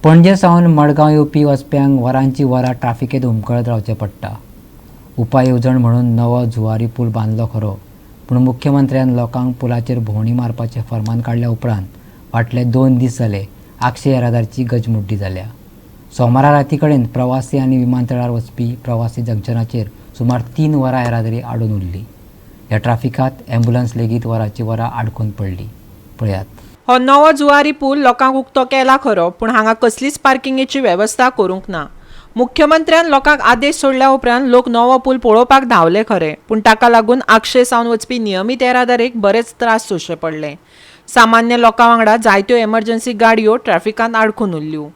पणजे सावन मडगांव येवपी वचप्यांक वरांची वरां ट्राफिकेंत हुमकळत रावचें पडटा. उपाय येवजण म्हणून नवो जुवारी पूल बांदलो खरो, पूण मुख्यमंत्र्यान लोकांक पुलाचेर भोंवडी मारपाचें फर्मान काडल्या उपरांत फाटले 2 दीस जाले आगशे येरादारीची गजमुड्डी जाल्या. सोमारा राती कडेन प्रवासी आनी विमानतळार वचपी प्रवासी जंक्शनाचेर सुमार 3 वरां येरादारी आडून उरली. ह्या ट्राफिकांत ॲम्ब्युलन्स लेगीत वरांची वरां आडकून पडली. पळयात. हो नवो जुवारी पूल लोकांक उक्तो केला खरो, पूण हांगा कसलीच पार्किंगेची वेवस्था करूंक ना. मुख्यमंत्र्यान लोकांक आदेश सोडल्या उपरांत लोक नवो पूल पळोवपाक धांवले खरे, पूण ताका लागून आगशे सावन वचपी नियमीत येरादारीक बरेच त्रास सोंसचे पडले. सामान्य लोकां वांगडा जायत्यो एमर्जन्सी गाडयो ट्रॅफिकांत आडखून उरल्यो.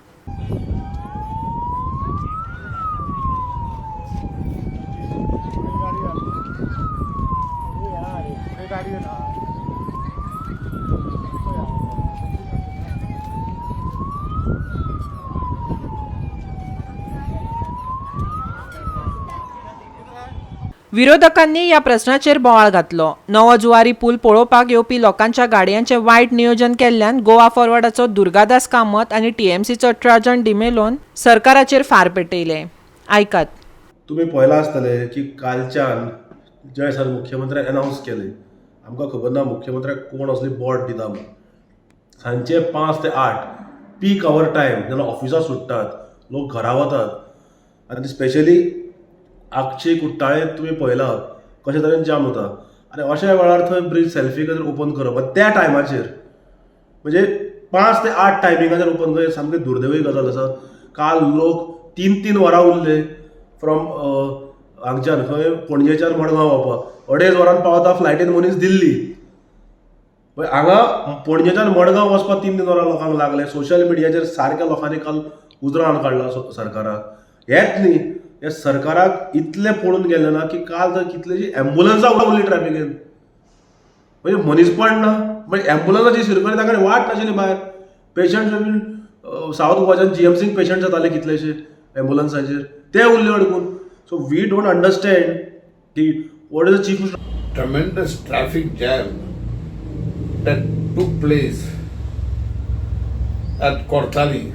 विरोधकांनी ह्या प्रस्नाचेर बोवाळ घातलो. नवो जुवारी पूल पळोवपाक येवपी लोकांच्या गाडयांचें वायट नियोजन केल्ल्यान गोवा फॉरवर्डाचो दुर्गादास कामत आनी टीएमसीचो ट्राजन डिमेलोन सरकाराचेर फार पेटयले. आयकात. तुमी पळयलां आसतलें की कालच्यान ज्या दिसा मुख्यमंत्र्यान अनावन्स केलें, आमकां खबर ना मुख्यमंत्र्याक कोण असली बोट दिता म्हूण. सांजचे 5 ते 8 पीक our time, जेन्ना ऑफिसां सुट्टात, लोक घरा वतात आनी स्पेशली आगशी कुट्टाळे तुमी पळयलां कशे तरेन जाम जाता आनी अशा वेळार थंय ब्रीज सेल्फी खातीर ओपन करप आनी त्या टायमाचेर म्हणजे 5 ते 8 टायमिंगाचेर ओपन करप सामकी दुर्दैवी गजाल आसा. काल लोक 3-3 वरां उरले फ्रॉम हांगच्यान खंय पणजेच्यान मडगांव वचपाक 2.5 वरान पावता फ्लायटीन मनीस दिल्ली. हांगा पणजेच्यान मडगांव वचपाक 3-3 वरां लोकांक लागले. सोशल मिडियाचेर सारक्या लोकांनी काल उजरावन काडला सरकाराक. हेंच न्ही, हे सरकाराक इतलें पडून गेलें ना की काल जर कितलीशीं एम्बुलन्सां उरली ट्रॅफिकेन, म्हणजे मनीसपण ना. म्हणजे एम्बुलन्साची शिरकली तांकां वाट नाशिल्ली भायर. पेशंट बीन सावथ गोवाच्यान जीएमसीक पेशंट जाताले कितलेशे एम्बुलन्साचेर, ते उरले अडकून. सो we don't understand की what is the chief minister. Tremendous traffic jam that took place at Cortalim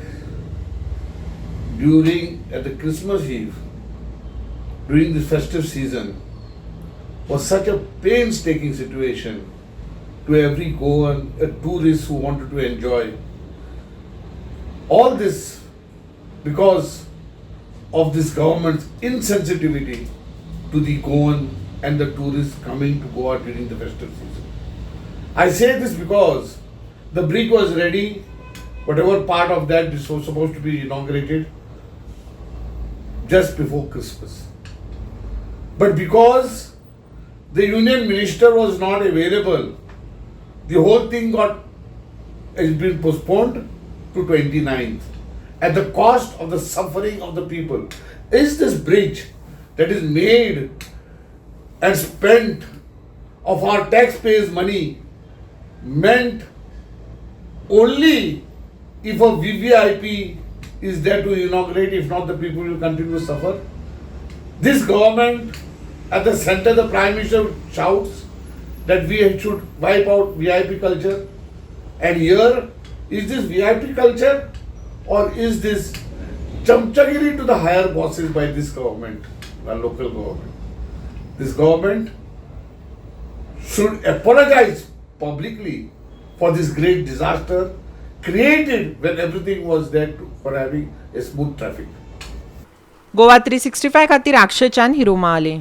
during at the Christmas Eve during the festive season was such a painstaking situation to every Goan, a tourist who wanted to enjoy. All this because of this government's insensitivity to the Goan and the tourists coming to Goa during the festive season. I say this because the bridge was ready, whatever part of that is supposed to be inaugurated just before Christmas. But because the union minister was not available, the whole thing got has been postponed to 29th at the cost of the suffering of the people. Is this bridge that is made and spent of our taxpayers' money meant only if a VVIP is there to inaugurate? If not, the people will continue to suffer? This government, at the center, the Prime Minister shouts that we should wipe out VIP culture. And here, is this VIP culture or is this chamchagiri to the higher bosses by this government, the local government? This government should apologize publicly for this great disaster created when everything was there for having a smooth traffic. Goa 365 खातीर आगशेच्यान हिरू महाले.